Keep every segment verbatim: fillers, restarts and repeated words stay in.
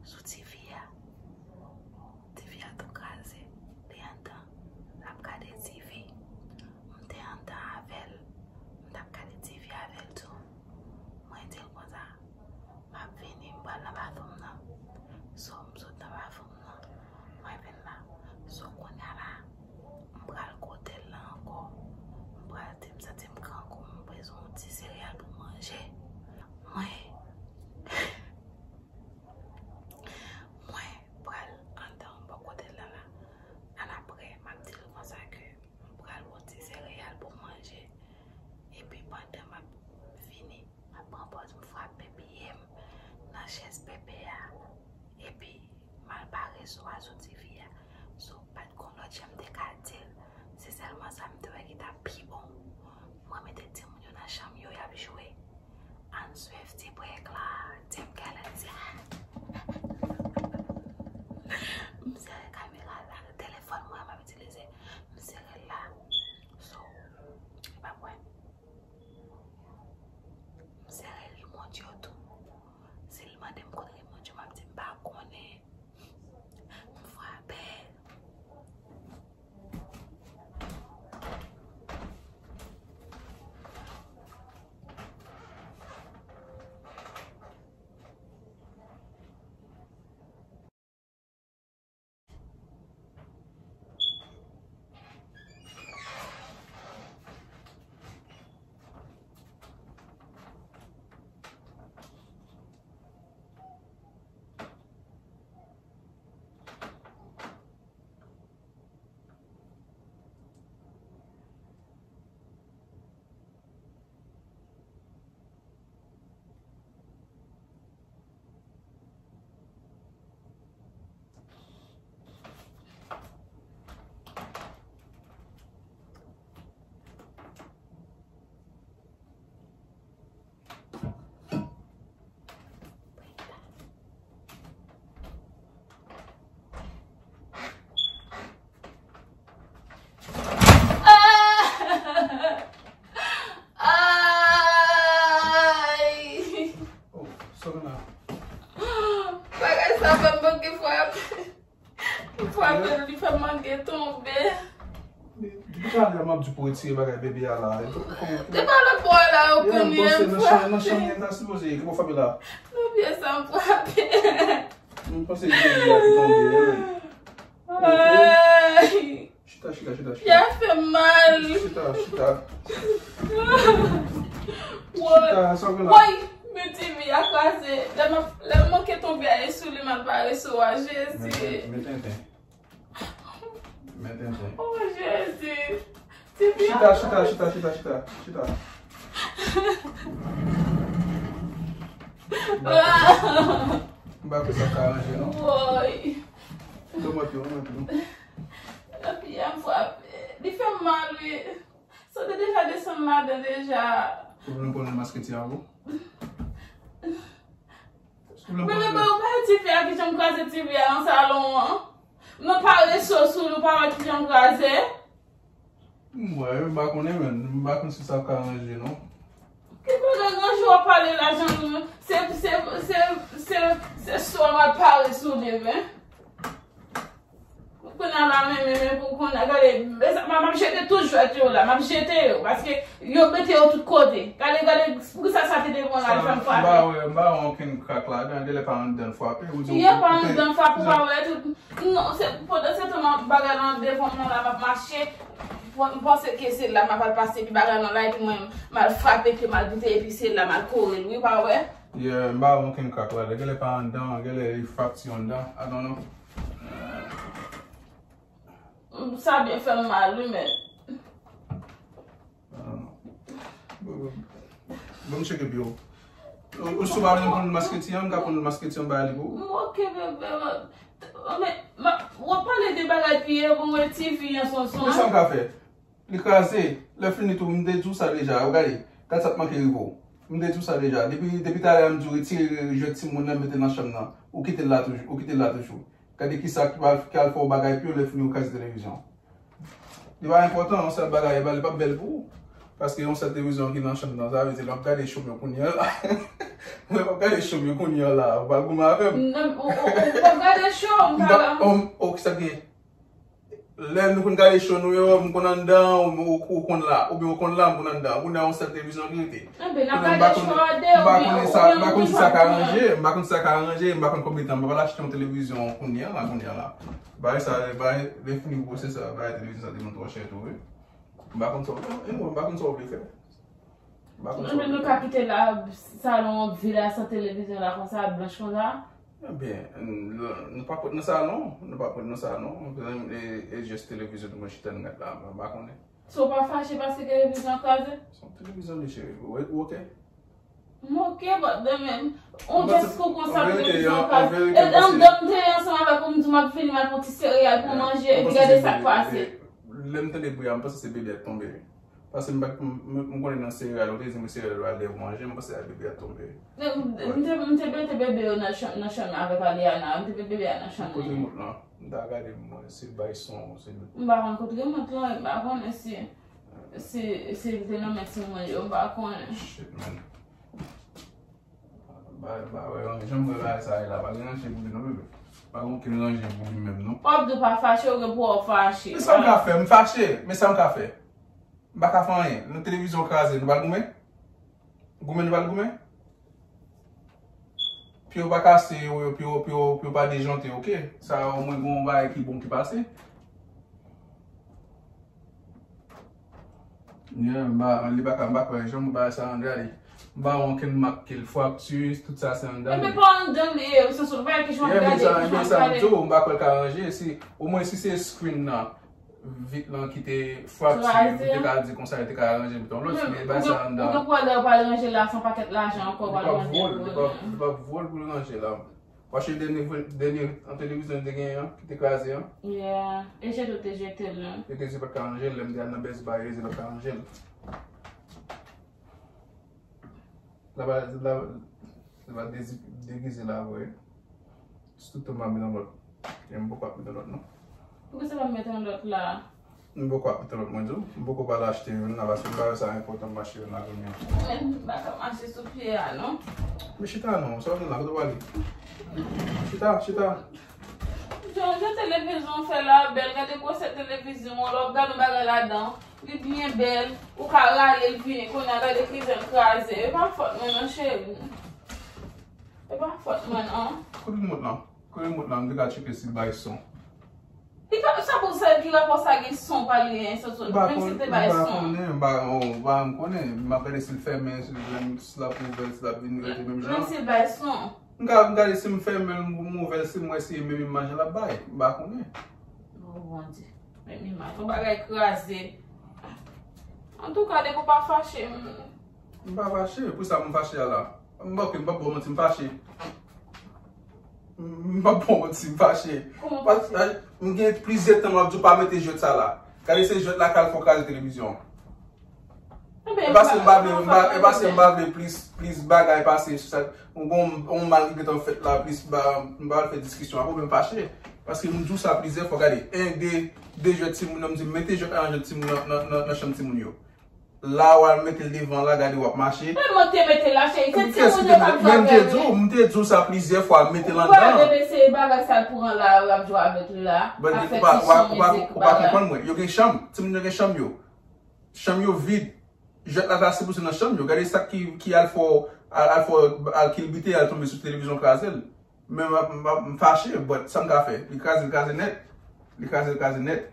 sou T V a. T V a tou kraze. Li anndan. L ap gade T V. M te anndan avè l. M t ap gade T V avè l tou. Mwen di l konsa, m ap vini, m pral nan bathroom nan. So, m sot nan bathroom nan. Mwen vin la. So, kounye a la, m pral kote l la ankò. M pral di m santi m grangou, m bezwen yon ti sereyal pou manje. Mwen, mwen pral anndan bò kote l la la. Annapre, m ap di l konsa ke m pral pran ti sereyal pou m manje. Epi pandan m ap vini, m ap pran pòz m frape pye m nan chèz pepe a. Epi m al pare so a sou T V a. So, pa t gon lòt jan m te ka di l. Se sèlman sa m te wè ki t ap pi bon. Mwen mete timoun yo nan chanm yo, y ap jwe. Ann swiv ti brèk la, Team Galaxia. M sere kamera la, telefòn mwen m ap itilize. M sere l la. So, e pa pwen. M sere rimòt yo tou. Si l mande m kote rimòt yo, m ap di m pa konnen. M frape. Ah! Ay! Oh, Sorana. Bagay sa fè m manke frape. Frape l, li fè m manke tonbe. Depi talè m ap di pou retire bagay bebe a la. Depi lòt bò a la yo konnen m frape. Nan chanm nan ta sipoze ye. Ki bò frape la? Nan pye sa m frape. M panse se bebe a ki tonbe, wi. Ay! Chita, chita, chita, chita. Pye a fè m mal. Chita, chita. Woy. Chita, sa w gen la? Woy, men T V a kraze. Lè m ap, lè m manke tonbe a, e sou li m al pare so a, Jezi. Men tenten. Men tenten. Oh, Jezi. T V a kraze. Chita, chita, chita, chita, chita. Chita. M pa kwè sa ka ranje, non. Woy. Remòt yo, remòt yo. Epi yon fwa, li fè m mal, wi. Sa te deja desann ladan deja. Ou vle m konn maske ti a pou? Ou vle m konn... Bebe, ba ou pa T V a ki janm kraze T V a nan salon an. Non, pa reso sou li, ou pa wè ki janm kraze. M wè, m pa konnen, men m pa konn si sa ka ranje, non. Ki bagay ranje w ap pale la, Jean Louis? Se, se, se, se, se swa m al pare sou li, men. Kounye a la, men, men, men, pou kounye a, gade, men sa, m, m ap jete tout jwèt yo la, m ap jete yo, paske yo mete yo tout kote. Gade, gade, poukisa sa te devan la, l fè m frape. M pa wè, m pa wè okenn krak ladan, genlè pa anndan l frape, ou di... Ye, pa anndan l frape, ou pa wè tout. Non, se, pandan se tan bagay lan devan mwen la, m ap mache. M panse ke se la m ap al pase, epi bagay lan la, epi mwen, m al frape pye m al bite, epi se la m al kore l, wi, pa wè? Yeah, m pa wè okenn krak la. Genlè pa anndan, genlè li frakti anndan. I don't know. Sa byen fè m mal, wi, men. Ban m tcheke pye w. Ou, ou si w pa vle m konn maske ti an, m ka konn maske ti an bay li pou ou. M oke, bebe, men, men, w ap pale de bagay pye pou mwen, T V an, Sonson. Men sa m ka fè? Li kraze. Lè fini tou, m te di w sa deja. Ou gade, gad sa k manke rive w. M te di w sa deja. Depi, depi talè a m di w retire jwèt timoun nan, mete nan chanm nan. Ou kite l la toujou, ou kite l la toujou. Gade kisa ki al, ki al fè w bagay pye w, lè fini ou kraze televizyon. Li pa enpòtan, yon sèl bagay, li p ap bèl pou ou. Paske yon sèl televizyon ki nan chanm nan, sa vle di lè w ap gade show m yo kounye a la. Lè w ap gade show m yo kounye a la, ou pa goumen avè m. Non, ou ou ou p ap gade show, m M pa pa, o, o, kisa k gen? Lè nou konn gade show nou yo, m konn anndan, ou, ou, ou konn la. Oubyen ou konn la, m konn anndan. Kounye a yon sèl televizyon ki rete. Enben, n ap Kounye a m gade pa konn, show a de, m pa oubyen konn ou sa, m oubyen pa ou konn si konn sa ka pa konnen. ranje, m pa konn si sa ka ranje, m pa konn konbyen tan, m pa pral achte yon televizyon kounye a la, kounye a la. Bagay sa, bagay, lè fini pwosè sa, bagay televizyon sa te vin twò chè tou, wi. M pa konn sa w vle, e mwen, m pa konn sa w vle fè. M pa konn sa w Nou, nou vle ka fè. kite la, salon an vide la, san televizyon la konsa, blanch konsa. Ebyen, nou pa pot nan salon, nou pa pot nan salon, e, e jis televizyon nou mwen chita n gad la, mwen pa konnen. So w pa fache paske televizyon an kraze? Se yon televizyon li cheri, ou, ou oke? M oke, but demen, on jès kou konsa televizyon an kraze. E anndan m te ye ansanm avèk ou, m di w m ap vini, m al pran ti sereyal pou manje, epi gade sa k pase. Lè m tande bri a, m panse se bebe a k tonbe. Paske m pa, m, m, m konnen nan sereyal, ou te di m sereyal yo ale manje, m panse a bebe a tonbe. M te, m te mete bebe yo nan chanm, nan chanm avèk Aliana, m te mete bebe a nan chanm Kote li. Remòt lan? M ta gade m wè si l bay son, si l M pa konn kote Remòt lan, m pa konnen si, si, si l te nan men timoun yo, m pa konnen. Shit, man. Ba, ba, wè, janm wè bagay sa ye la, pa gen ranje pou li non, bebe. Pa gen okenn ranje pou li menm non. W ap di w pa fache, ou gen pou w fache. Men sa m ka fè, m fache, men sa m ka fè. M pa ka fè anyen. Nou televizyon kraze, nou pral goumen? Goumen nou pral goumen? Pye w pa kase, yo, yo, pye w, pye w, pye w pa dejante, oke? Sa omwen gen yon bagay ki bon ki pase. Yeah, m pa, li pa ka, m pa kwè, jan m ba sa anndan li. M pa wè okenn mak ke l frakti, tout sa se anndan Ebyen li. Pa anndan li ye, se sou bagay ki jan Yeah, men gade, sa, ki men jan sa m gade. di w, m pa kwè l ka ranje, si, omwen si se screen nan, vit lan ki te frakti, m te ka di konsa, li te ka ranje, m te yon lòt, men bay sa anndan. Ou gen pou wè lè yo pral ranje la, se yon pakèt lajan ankò, Li pral p ap ranje vo l, pou li yo. p ap, li p ap vo l pou l ranje la. Paske dènye, dènye an televizyon te genyen an, ki te kraze an. Yeah. E jete w te jete l, non? Yo te di yo pa t ka ranje l, lè m te al nan Best Buy, yo di yo pa t ka ranje l. La pa, la, la pa dezi-, degize la vre. Tout tan m pa met yon lòt. E m poko ap met yon lòt, non. Poukisa pa met yon lòt la? M poko ap met yon lòt, mwen di w. M poko pral achte youn la, paske m pa wè sa enpòtan m achte youn la kounye a. Men m pa ka mache sou pye a, non. Men chita non, sa w gen la, kote w ale? Chita, chita. Jan, jan televizyon w fè la bèl, gade gwosè televizyon an, lè w ap gade yon bagay ladan, li byen bèl, ou ka rale l vini, kounye a gade ki jan l kraze. E pa fòt mwen non, cheri. E pa fòt mwen non. Kote remòt lan? Kote remòt lan? M te ka tcheke si l bay son. Li pa, sa pou sa, ki rapò sa gen son pa li gen son, menm si l te bay son. M pa konnen, m pa, oh, m pa janm konnen. M ap gade si l fèmen, si l, si l ap ouvè, si l ap vin rete menm jan. Menm si l bay son. M ka, m gade si m fèmen l, m ouvè l, si m wè si e menm imaj la l ap bay. M pa konnen. Oh, Bondye. Menm imaj. Yon bagay kraze. Antouka, depi w pa fache, m M pa fache. Pou sa m fache a la? M, ok, m p ap ba w manti, m fache. M p ap ba w manti, m fache. Kòman Pa- fache? M gen plizyè tan m ap di w pa mete jwèt sa la. Gade se jwèt la k al fè w kraze televizyon an. Ebyen, E paske m pa vle, pa- m pa, pa- e paske m pa vle plis, plis bagay pase sou sa. M gon yon mal ki gentan fèt la, plis ba, m pa vle fè diskisyon. Apre m fache. Paske m di w sa plizyè fwa, gade, en, de, de jwèt timoun nan, m di, mete jwèt la nan jwèt timoun nan, nan, nan, nan chanm timoun yo. La, w al mete l devan la, gade w ap mache. Men mwen te mete la, cheri. Se timoun yo k ap jwe Men m te avè di li. W, m te di w sa plizyè fwa, mete l Ou pa anndan. Bebe, se bagay sa l pou rann la, yo ap jwe avèk li la. But Ap fè ou pa, ti ou pa, son ou pa, mizik, ou pa bagay. Konprann mwen. Yo gen chanm. Timoun yo gen chanm yo. Chanm yo vid. Jwèt la ta sipoze nan chanm yo. Gade sa ki, ki al fè, al, al fè, al kilbite, al tonbe sou televizyon, kraze l. Men m, m, m fache, but sa m ka fè? Li kraze, li kraze nèt. Li kraze, li kraze nèt.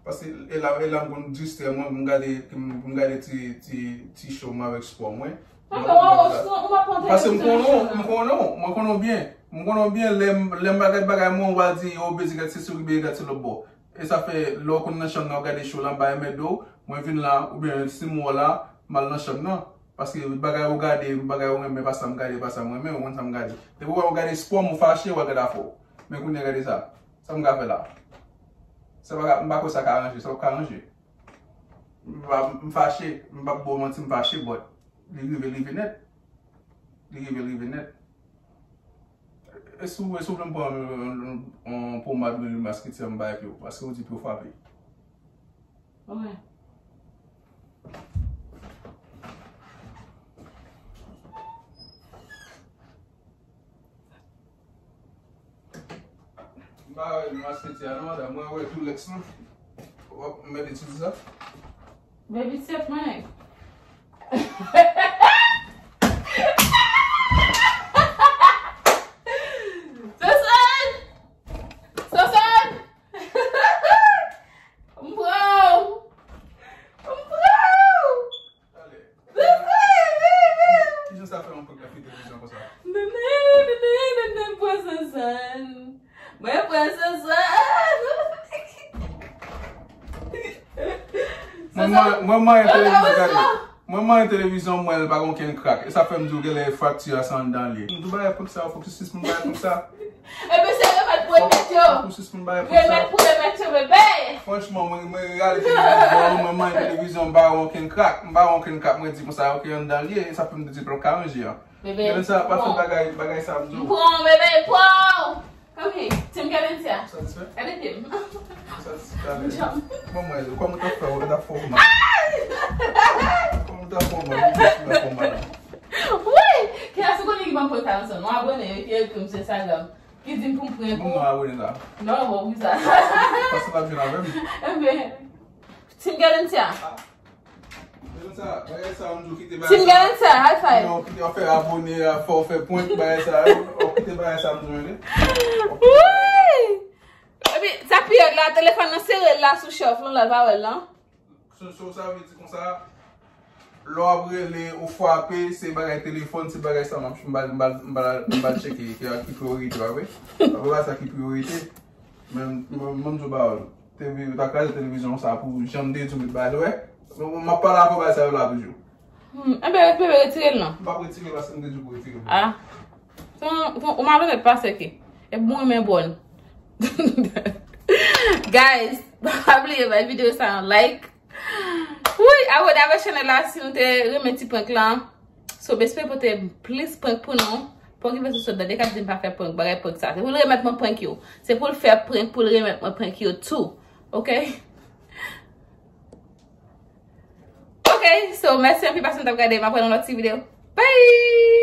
Paske e la, e la m konn distrè mwen pou m gade, pou m gade ti, ti, ti show mwen avèk spò mwen. Anben, w, w, w, w ap pran Paske m televizyon konnen w, nan m konnen w, mwen konnen w byen. M konnen w byen, lè m, lè m pa gade bagay mwen, w al di, o, Bezi, gad se sou Bezi, gad se lòt bò. E sa fè, lè w konn nan chanm nan, w gade show la, bay mèt do, mwen vin la, oubyen si m wè w la, m al nan chanm nan. Paske bagay ou gade, bagay ou renmen, pa sa m gade, pa sa m renmen, ou konn sa m gade. Depi w wè m gade spò m, ou fache, w al gade afè w. Men kounye a gade sa. Sa m ka fè la? Sa pa ka, m pa kwè sa ka ranje, sa p ap ka ranje. M pa, m fache, m p ap ba w manti, m fache, but li rive, li rive nèt. Li rive, li rive nèt. E si w, e si w vle m pran yon, yon, yon pomad oubyen yon masketi m bay pou ou, paske ou di pye w frape. Wi. M pa wè masketi a non, madanm. Mwen wè Durex lan. W ap mèt itilize sa? Baby, se mwen. Soson! Soson! M pran w! M pran w! Kijan sa fè yon prank nan televizyon konsa? Nene, nene, nene, pran Soson. Mwen pran Soson. Mwen, mwen, mwen, mwen, televizyon, gade. Mwen, mwen, televizyon, mwen, l pa gen okenn krak. E sa fè m di w genlè frakti a se anndan l ye. M di w bagay prank sa, fòk jistis m bagay prank sa. Epi se remèd pou remèd yo. Pou sispann bay pou sa. Remèd pou remèd yo, bebe. Franchman, mwen, mwen reyalize ke mwen, mwen, mwen, televizyon, m pa wè okenn krak. M pa wè okenn krak. Mwen di konsa, ok, anndan l ye, sa fè m di pran ka ranje an. Bebe, gade sa, pa fè bagay, bagay sa, m di w. M pran, bebe, pran. Ok, Tim Kevin, tia. Satisfè? Gade Tim. Satisfè. Bon, mwen, kòman w t ap fè, w t ap fè w mal? Kòman w t ap fè w mal? Ou t ap fè w mal. Wi! Kiyès ou konnen ki ban m pran sa ansanm? Nou abone, yo ki ekri m sou Instagram. Ki di m pou m prank ou. Moun nan abone la. Non, bon, wi sa. Paske l ap jwenn avè m. Enben, Tim Galantia. Galantia, bagay sa, m di w kite bagay sa. Tim Galantia, high five. Non, kite w fè abone, fè w fè prank, bagay sa. W kite bagay sa, m di w, tande. Wi! Epi, sa pi rèd la, telefòn nan sere l la sou chèf lan, la l pa wè l lan. Sonso, sa vle di konsa, lè w ap rele ou frape, se bagay telefòn, se bagay sa, m ap, m ba, m ba, m ba, m ba l tcheke ki, ki priyorite, pa vre? Apre bagay sa ki priyorite, men, men, men m di w ba w, te vle, yo ta kraze televizyon sa pou jan m te di w met bagay, wè? M, m ap pale avè w bagay sa yo la toujou. Hmm, enben, bebe, retire l non. M p ap retire l paske m te di w pou retire l. Ah. Ton, ton, ou malonèt pase ke. E bon, men bon. Guys, pa bliye bay videyo sa yon like. Wi, abone avèk chanèl la si nou te renmen ti prank lan. So, m espere pote plis prank pou nou. Pa okipe sou sòt dan de k ap di m pa fè prank, bagay prank sa. Se pou l remèt mwen prank yo. Se pou l fè prank, pou l remèt mwen prank yo tou. Ok? Ok, so, mèsi anpil paske nou t ap gade. M ap wè nan lòt ti videyo. Bye!